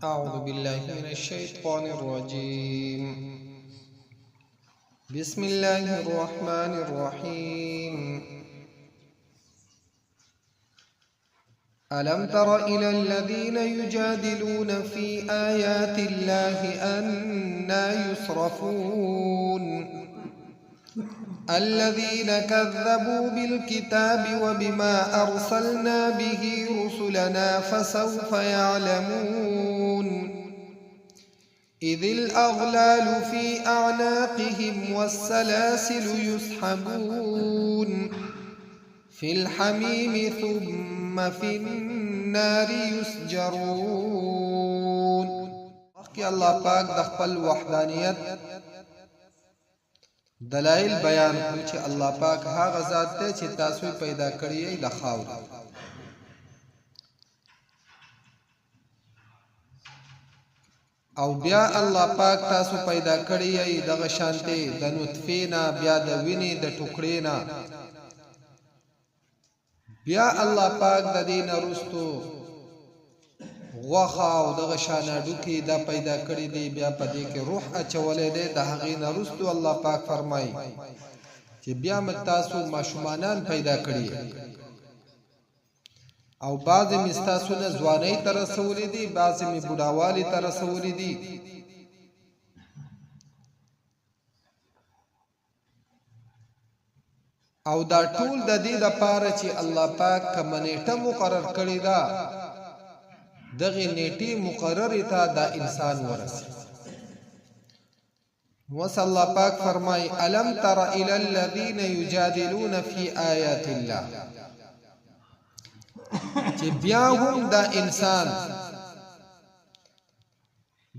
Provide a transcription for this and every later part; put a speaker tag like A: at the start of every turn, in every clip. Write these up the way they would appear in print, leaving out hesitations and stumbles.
A: أعوذ بالله من الشيطان الرجيم. بسم الله الرحمن الرحيم. ألم تر إلى الذين يجادلون في آيات الله أنا يصرفون؟ الذين كذبوا بالكتاب وبما أرسلنا به رسلنا فسوف يعلمون. إذ الأغلال في أعناقهم والسلاسل يسحبون في الحميم ثم في النار يسجرون. مخکې الله پاک د خپل وحدانیت دلایل بیان کړو چې الله پاک هغه ذات دی چې تاسو پیدا کړی یئ د خاورې. او بیا الله پاک تاسو پیدا کړی یئ دغه شانتې د نطفې نه، بیا د وینې د ټوکړې نه، بیا الله پاک د دې نه وروستو غوښه او دغه شان هډوکي دا پیدا کړي دي، بیا په دې کې روح اچولی دی. د هغې نه وروستو الله پاک فرمایي چې بیا مې تاسو ماشومانان پیدا کړي او بعضې مې ستاسو نه ځوانۍ ته رسولي دي، بعضې مې بوډاوالي ته رسولي دي. او دا ټول د دې لپاره چې الله پاک کومه نیټه مقرر کړې ده دغې نیټې مقررې ته دا انسان ورسي. وس الله پاک فرمای الم تر الى الذين يجادلون في آیات الله، چې بیا هم دا انسان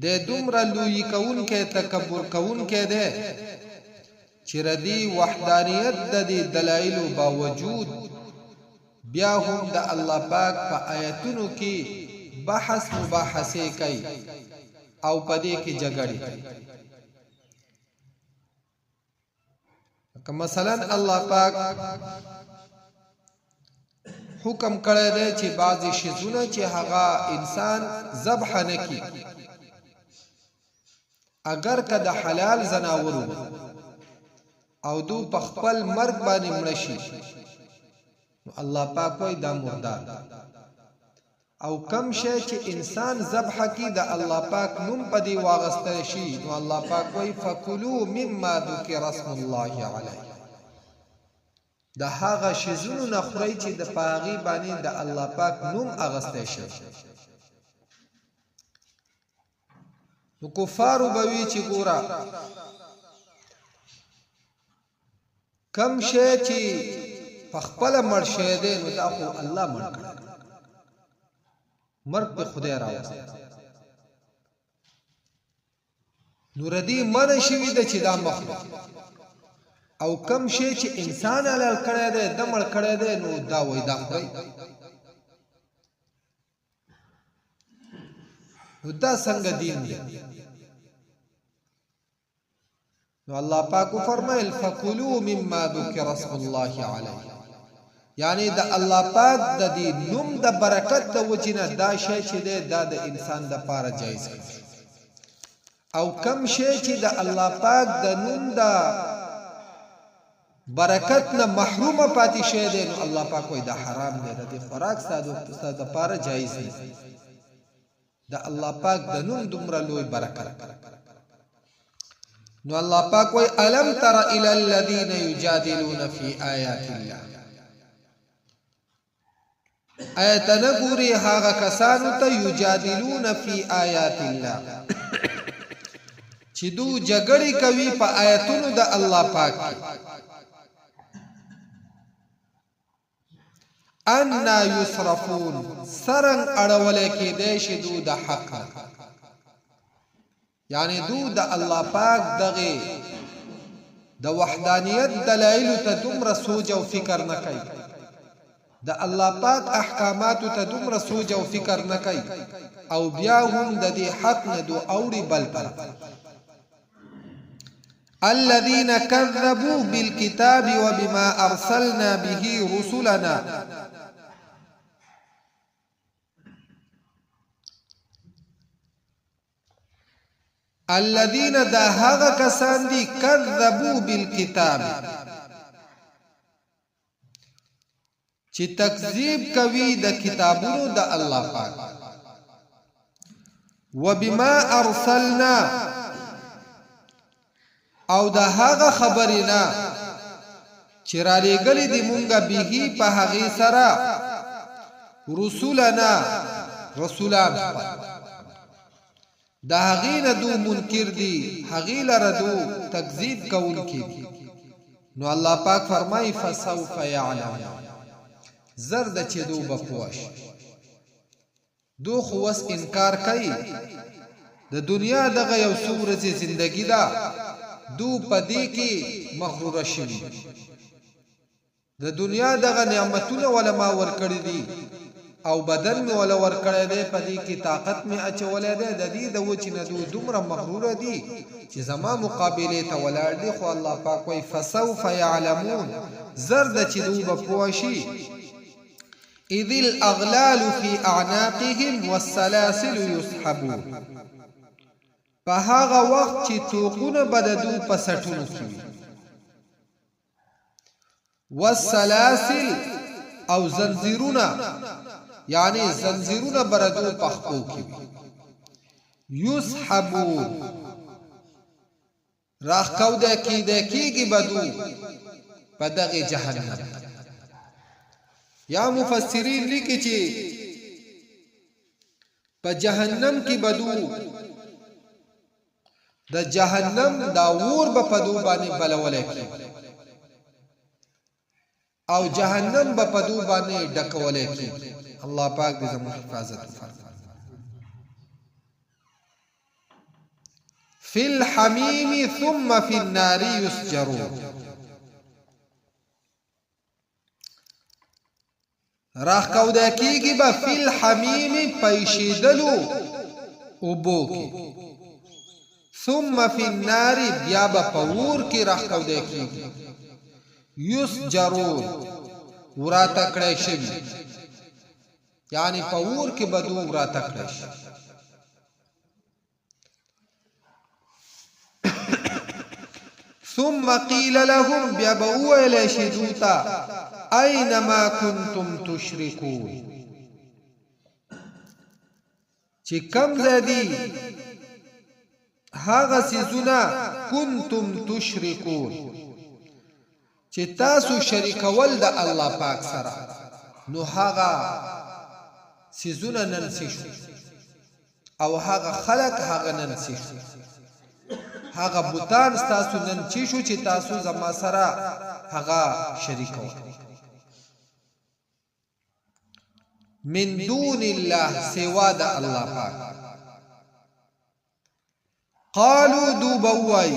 A: د دومره لوی کوونکی تکبر کوونکی دی چې ردی وحدانیت د دې دلایلو باوجود بیا هم د الله پاک په آیتونو کې بحث مباحثې کوي او په دې کې جګړې کوي. که مثلا الله پاک حکم کړی دی چې بعضې شیزونه چې هغه انسان ذبح نه کړي، اگر که د حلال ځناورو او دو په خپل مرګ باندې مړه شي، نو الله پاک وایي دا مردار. او کم شی چې انسان ذبح کی د الله پاک نوم په دې واغستل شي، نو الله پاک وایي فکلوا مما ذکر اسم الله علیه، د هغه شیزونو نه خورئ چې د په هغې باندې د الله پاک نوم اغستی شي. نو کفارو به وي چې ګوره کم شی چې په خپله مړ شوی دی نو دا خو الله مړ کړی، مرګ په خدای راوستی، نو ردی منع شوي ده چې دا مخلوق. او کم شی چې انسان حلال کړی دی د مړ کړی دی نو دا وایي دا خورئ. نو دا څنګه دین دی؟ نو الله پاک فرمایل فکلوا مما ذکر اسم الله علیه، یعنی د الله پاک د دې نوم د برکت د وجې نه دا شی چې دی دا د انسان د پاره جایز کړي. او کم شی چې د الله پاک د نوم د برکت نه محرومه پاتې شی دی نو الله پاک وایي دا حرام دی، د دې خوراک ستا د پاره جایز دی. د الله پاک د نوم دومره لوی برکت. نو الله پاک وایي الم تر الى الذين يجادلون في آیات الله، آیا ته نه ګورې هغه کسانو ته یجادلون فی آیات الله چې دو جګړې کوي په آیتونو د الله پاک کې؟ انا یصرفون، سرنګ اړولی کېدای شي دو د حق نه، یعنی دو د الله پاک دغه د وحدانیت دلایل ته دومره سوچ او فکر نه کوي، د الله پاک احکاماتو ته دومره سوچ او فکر نه کوي، او بیا هم د دې حق نه دو اوړي بل طرف. الذين كذبوا بالكتاب وبما أرسلنا به رسلنا. الذين دا هغه کسان دي کذبوا بالکتاب چې تکذیب کوي د کتابونو د الله پاک وبما ارسلنا او د هغه خبرې نه چې را لېږلي دي مونږه به په هغې سره رسولنا رسولان خپل د هغې نه دو منکر دي هغې لره دو تکذیب کوونکي دي. نو الله پاک فرمایي فسوف یعلمون زر ده چې دو به پوه شي. دو خو وس انکار کوي د دنیا دغه یو څو ورځې زندگی ده دو په دې کې مغروره شوي دي. د دنیا دغه نعمتونه وله ما ورکړي دي او بدن مې وله ورکړی دی، په دې کې طاقت مې اچولی دی، د دې د وجې نه دوی دومره مغروره دي چې زما مقابلې ته ولاړ دي، خو الله پاک وایي فسوف یعلمون زر ده چې دوی به پوه شي. اذ الاغلال فی اعناقهم والسلاسل یسحبون په هغه وخت چې توقونه به د دوی په سټونو کې وي. والسلاسل او زنځیرونه یعنی زنځیرونه بردو په خپو کې وي. یسحبون راخکوده کیده کیږي بدو په دغه جهنم. یا مفسرین لیکي چې په جهنم کې بدو د جهنم دا اور به په دو باندې بلولی کېږي او جهنم به په دو باندې ډکولی کېږي. الله پاک دې زموږ حفاظت وفرمایي. فی الحمیم ثم فی النار یسجرون. راښکوده کیږي به فی الحمیم په ایشیدلو اوبو کې، ثم فی النار بیا به په اور کې راښکوده کیږي، یسجرون وراته کړی شوي، یعنی په اور کې به دوی وراته کړی شي. ثم قیل لهم بیا به وویل شي دوی ته اینما کنتم تشرکون چې کم ځای دي هغه څیزونه کنتم تشرکون چې تاسو شریکول د الله پاک سره، نو هغه څیزونه نن څه شو او هغه خلق هغه نن څه شو، هغه بوتان ستاسو نن چې شو چې تاسو زما سره هغه شریکول من دون الله سوا د الله پاک. قالو دو بوای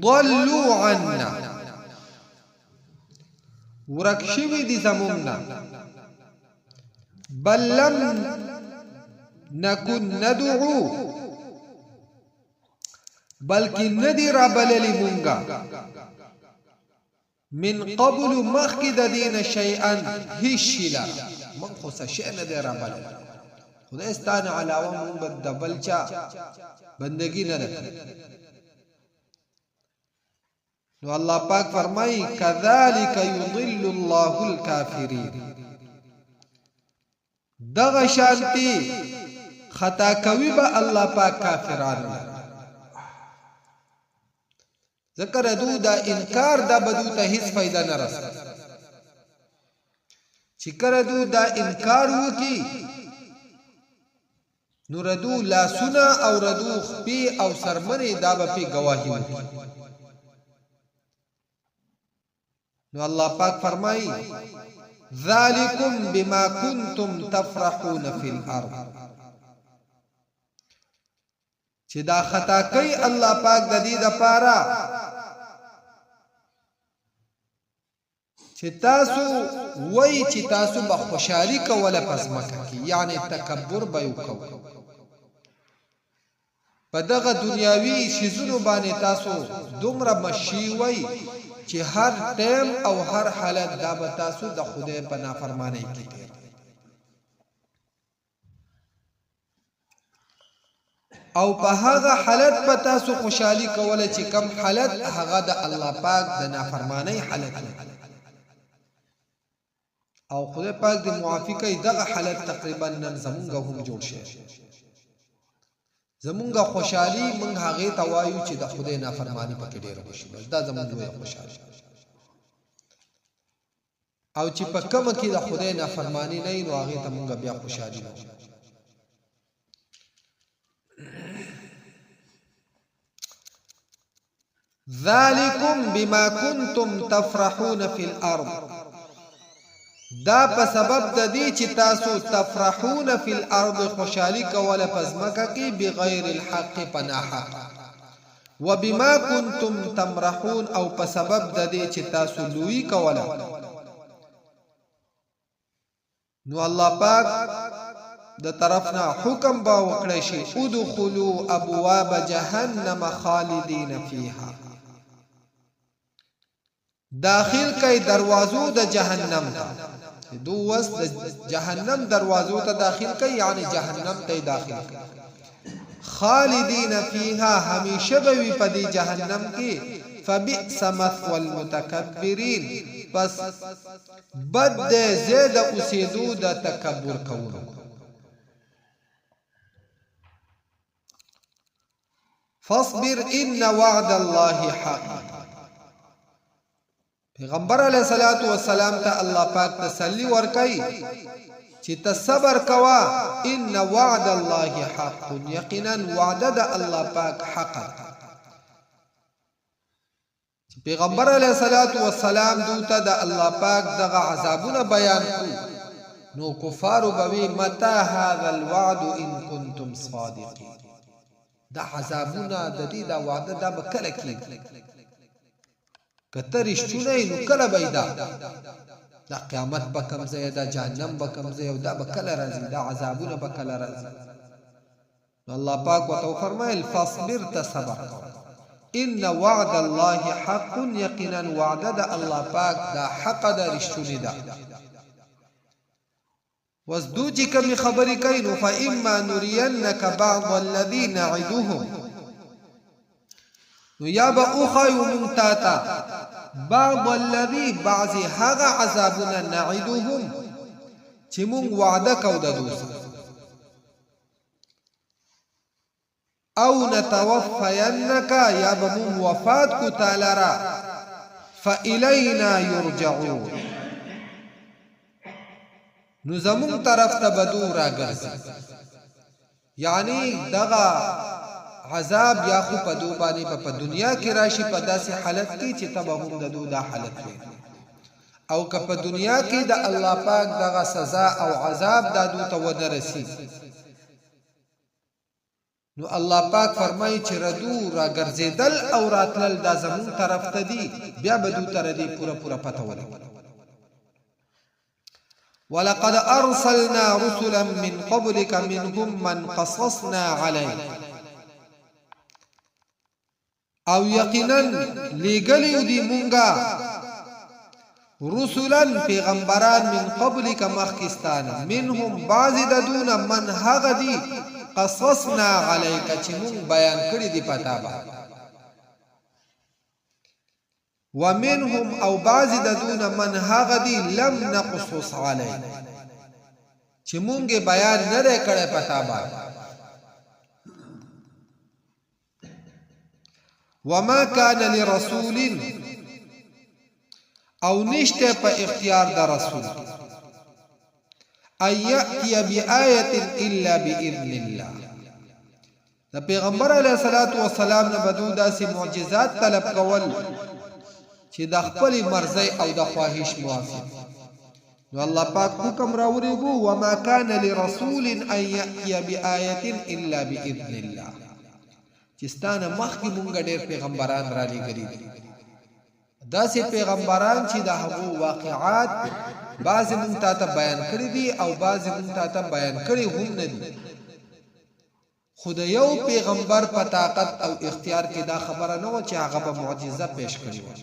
A: ضلوا عنا ورک شوی دي زمونږ نه، بل لم نکن ندعو بلکې ندی رابللی مونږه من قبل مخکې د دې نه شیئا هیڅ شي لره، موږ خو څه شی نه دی رابللی، خدای ستا نه علاوه موږ به د بل چا بندګي نه ده. نو الله پاک فرمایي کذالک یضل الله الکافرین، دغه شانتی خطا کوي به الله پاک کافرانو لره. ځکه د دوی دا انکار دا به دوی ته هیڅ فایده نه رسوي. چې کله دوی دا انکار وکړي نو ردو لاسونه او ردو خپې او سرمنې دا به پې ګواهي وکړي. نو الله پاک فرمایي ذالکم بما کنتم تفرحون فی الارض، چې دا خطا کوي الله پاک د دې د پاره چې تاسو وای چې تاسو به خوشحالي کوله پس مکه کې، یعنی تکبر به وکاو په دغه دنیاوي شیزونو باندې تاسو دومره مشي وای چې هر ټیم او هر حالت دا به تاسو د خدای په نافرمانی کې تیر. او په هغه حالت به تاسو خوشحالي کوله چې کم حالت هغه د الله پاک د نافرمانی حالت وي. او خدای پاک دې معافي کوي، دغه حالت تقریبا نن زمونږ هم جوړ شي. زمونږ خوشحالي مونږ هغه ته وایو چې د خدای نافرمانی پکې ډیره وشي، بس دا زمونږ لویه خوشحالي. او چې په کومه کې د خدای نافرمانی نه نو هغه ته مونږ بیا خوشحالي نه. ذالکم بما کنتم تفرحون فی الارض، دا په سبب د دې چې تاسو تفرحون فی الارض خوشحالي کوله په ځمکه کې بغیر الحق په ناحق، وبما کنتم تمرحون او په سبب د دې چې تاسو لوی کوله. نو الله پاک د طرفنا حکم با وکړی شي، ادخلوا ابواب جهنم خالدین فیها، داخل کئ دروازو د جهنم ته. دو وس د جهنم دروازو ته داخل کئ، یعنی جهنم ته داخل کئ، خالدین فیها همیشه به وي په دې جهنم کې، فبئس مثوى المتکبرین پس بد دی ځای د اوسېدو د تکبر کوونکو. فاصبر ان وعد الله حق. پیغمبر علیه الصلاۃ والسلام ته الله پاک تسلی ورکړي چې ته صبر کوا، ان وعد الله حق، یقینا وعده د الله پاک حق ده. چې پیغمبر علیه الصلاۃ والسلام دوته د الله پاک دغه عذابونه بیان کړو نو کفار بوي متى هذا الوعد ان كنتم صادقين، دا عذابونه د دې دا وعده دا به کله کیږي؟ که ته رښتونی نو کله به دا دا قیامت به کوم ځای، دا جهنم به کوم ځای، او دا به کله راځي، دا عذابونه به کله راځي؟ نو الله پاک ورته وفرمایل فاصبر، ته صبر کوه، ان وعد الله حق، یقینا وعده د الله پاک دا حق ده، رښتونی ده. وس دو چې کومې خبرې کوي نو فاما نرینک بعض الذی نعدهم، نو یا به اوخایو مونږ تا ته بعض الذی بعضې هغه عذابونه نعدهم چې مونږ وعده کو د دوی سره، او نتوفینک یا به مونږ وفات کو تا لره، فالینا یرجعون نو زمونږ طرف ته به دو راګرځي. یعنی دغه عذاب یا خو په دو باندې په دنیا کې راشي په داسې حالت کې چې ته به هم د دو دا حالت وي، او که په دنیا کې د الله پاک دغه سزا او عذاب دا دو ته ونه رسی نو الله پاک فرمایي چې ردو راګرځېدل او راتلل دا زمون طرف ته دي، بیا به دو ته ردې پوره پوره پته ولګي. ولقد ارسلنا رسلا من قبلك منهم من قصصنا عليك، او یقینا لیږلیو دي مونږه رسلا پیغمبران من قبلک مخکې ستا نه، منهم بعضې د دونه من هغه دي قصصنا علیک چې مونږ بیان کړي دي په تا باندې، ومنهم او بعضې د دونه من هغه دي لم نقصص علیک چې مونږ بیان نه دی کړی په تا باندې. وما كان لرسول او نشته په اختیار د رسول ان یاتی بآیه الا باذن الله. د پیغمبر علیه الصلاۃ والسلام نه بدو داسې معجزات طلب کول چې د خپل مرضی او د خواهش موافق، نو الله پاک حکم راورېږو وما كان لرسول ان ياتي بآیه الا باذن الله، چې ستانه مخکې مونږ ډېر پیغمبران را لېږلي دي، داسې پیغمبران چې د هغو واقعات بعضې مونږ تا ته بیان کړي دي او بعضې مونږ تا ته بیان کړي هم نه دي، خو د یو پیغمبر په طاقت او اختیار کې دا خبره نه وه چې هغه به معجزه پیش کړې وه،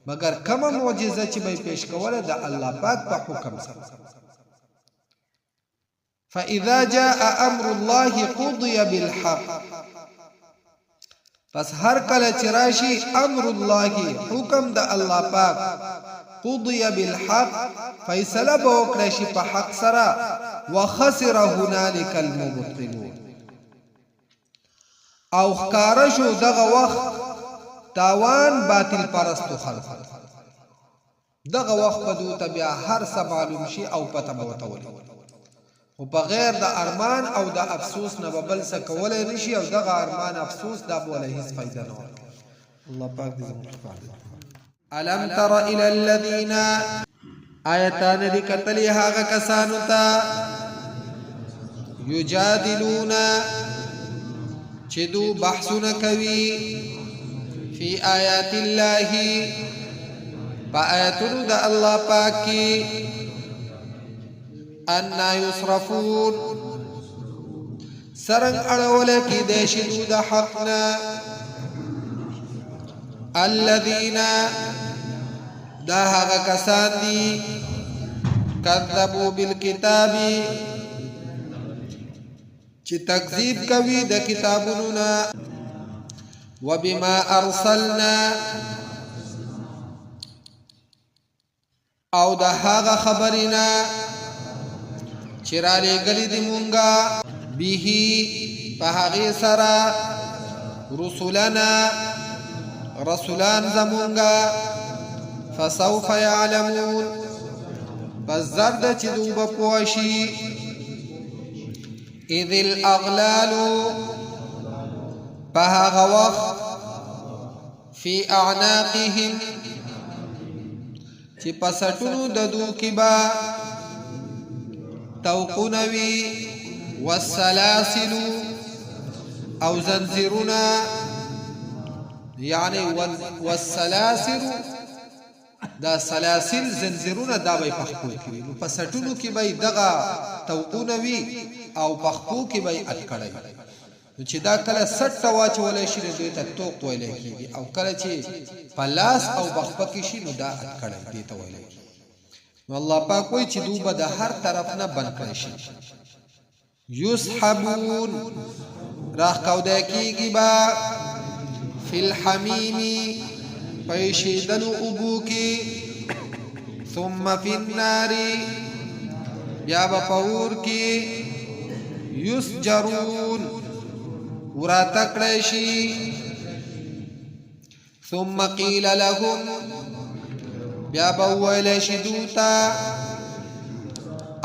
A: مګر کومه معجزه چې به یې پیش کوله د الله پاک په حکم سره. فاذا جاء امر الله قضي بالحق، پس هر کله چې راشي امر الله، حکم د الله پاک، قضي بالحق، فیصله به وکړي شي په حق سره، وخسر هنالك المبطلون، او ښکاره شو دغه وخت تاوان باطل پرستو خلکو. دغه وخت به دوی ته بیا هر څه معلوم شي او پته به ورته ولګي، خو په غیر د ارمان او د افسوس نه به بل څه کولی نه شي، او دغه ارمان افسوس دا به وله هیڅ فایده نه ورکوي. الله پاک دې زموږ حفاظت وکړي. الم تر الى الذين، آیا تا نه دي کتلي هغه کسانو ته، یجادلون، چې دو بحثونه کوي، فی آیات الله، په آیاتونو د الله پاک کې، ان یصرفون، سرنګ اړول کې د شي دو د حق نه؟ الذين، دا هغه کسان دي، کذبوا بالکتاب، چې تکذیب کوي د کتابونو نه، وبما ارسلنا، او د هغه خبرې نه چې را لېږلي دي مونږه، به، په هغې سره، رسولنا، رسولان زمونږه، فسوف يعلمون، پس زرد چې دوی به پوه شي، اذ الاغلال، په هغه وخت، فی اعناقهم، چې په سټونو د دو کې به توقونه وي، والسلاسل، او زنځیرونه، یعنی والسلاسل، دا سلاسل زنځیرونه دا به په خپو کې وي. نو په سټونو کې به دغه توقونه وي او په خپو کې به اتکړی. نو چې دا کله سټ ته واچول شي نو دوی ته توق ویل کېږي، او کله چې په لاس او په خپه کې شي نو دا اتکړی دې ته ویل کېږي. نو الله پاک وایي چې دوی به د هر طرف نه بند کړی شي. یسحبون، راښکودی کېږي به، فی الحمیم، په ایشېدلو اوبو کې، ثم فی النار، بیا به په اور کې، یسجرون، وراته کړی شي، ثم قیل لهم، بیا به وویل شي دوی ته،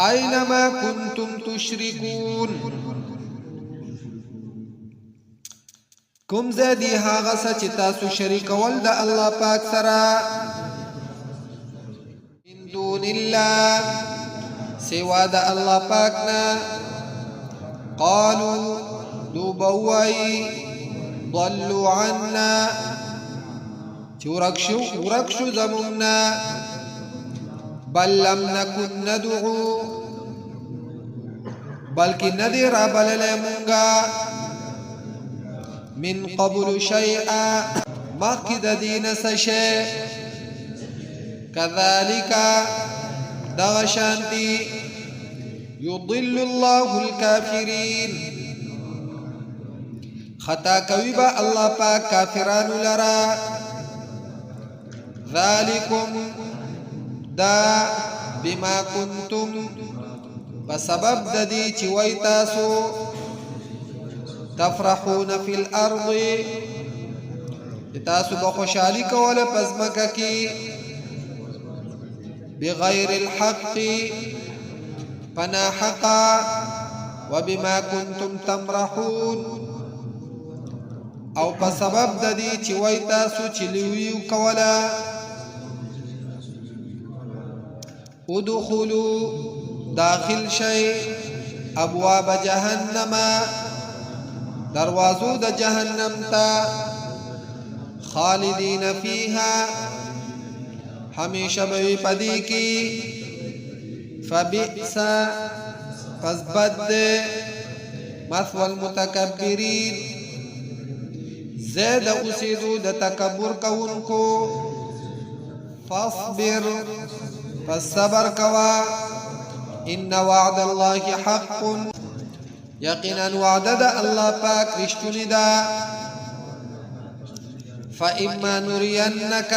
A: اینما کنتم تشرکون، کوم ځای دی هغه څه چې تاسو شریکول د الله پاک سره، من دون الله، سوا د الله پاک نه؟ قالو، دو بوای، ضلوا عنا، چې ورک شو، ورک شو زمونږ نه، بل لم نکن ندعو، بلکې نه دی رابللی مونږه، من قبل شیئا، مخکې د دې نه څه شی. کذالک، دغه شانتي، یضل الله الکافرین، خطا کوي به الله پاک کافرانو لرا. ذالکم، دا، بما کنتم، په سبب د دې چې وای تاسو، تفرحون فی الارض، چې تاسو به خوشحالي کوله په ځمکه کې، بغیر الحق، پنا حقا، وبما کنتم تمرحون، او په سبب د دې چې وای تاسو چې لویو کوله. ادخلوا، داخل شئ، ابواب جهنم، دروازو د جهنم ته، خالدین فیها، همیشه به وي پدې کې، فبئس، پس بد دی، مثوى المتکبرین، زید اوسېدو د تکبر کوونکو. فاصبر، پس صبر کوا، ان وعد الله حق، یقینا وعده د الله پاک رښتونی ده. فإما نرینک،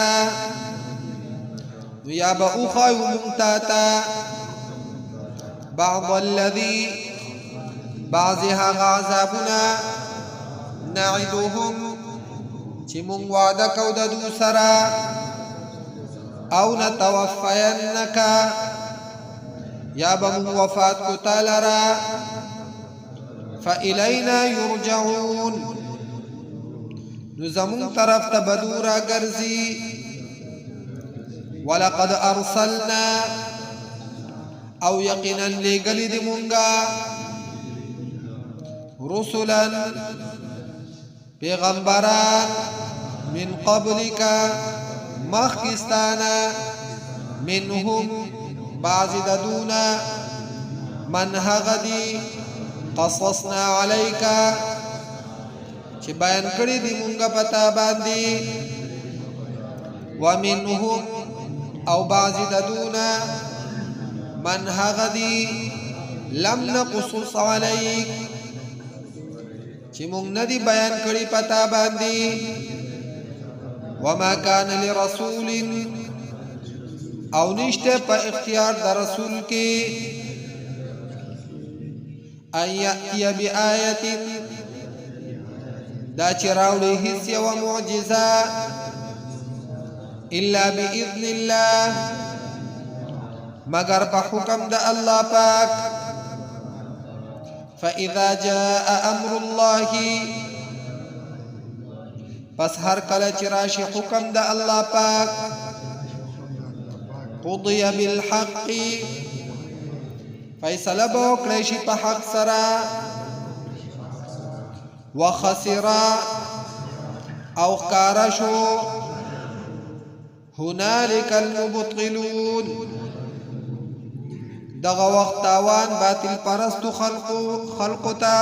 A: نو یا به وښایو مونږ تا ته بعض الذي، بعضې هغه عذابونه، نعدهم، چې مونږ وعده کو د دوی سره، او نتوفینک، یا به مونږ وفات کو تا لره، فإلینا یرجعون، نو زمونږ طرف ته به دوی راګرځي. ولقد ارسلنا، او یقینا لېږلي دي مونږه رسلا، پیغمبران، من قبلک، مخکې ستا نه، منهم، بعضې د دوی من هغه دي، قصصنا علیک، چې بیان کړی دي مونږه په تا باندې، ومنهم، او بعضې د دوی من هغه دي، لم نقصص علیک، چې مونږ نه دي بیان کړي په تا باندې. وما کان لرسول، او نشته په اختیار د رسول کې، ان یأتی بآیت، دا چې راوړي هیڅ یوه معجزه، الا باذن الله، مگر په حکم د الله پاک. فاذا جاء امر الله، پس هر کله چې راشي حکم د الله پاک، قضی بالحق، فیصله به وکړی شي په حق سره، وخسر، او ښکاره شو، هنالک المبطلون، دغه وخت تاوان باطل پرستو خلقو ته.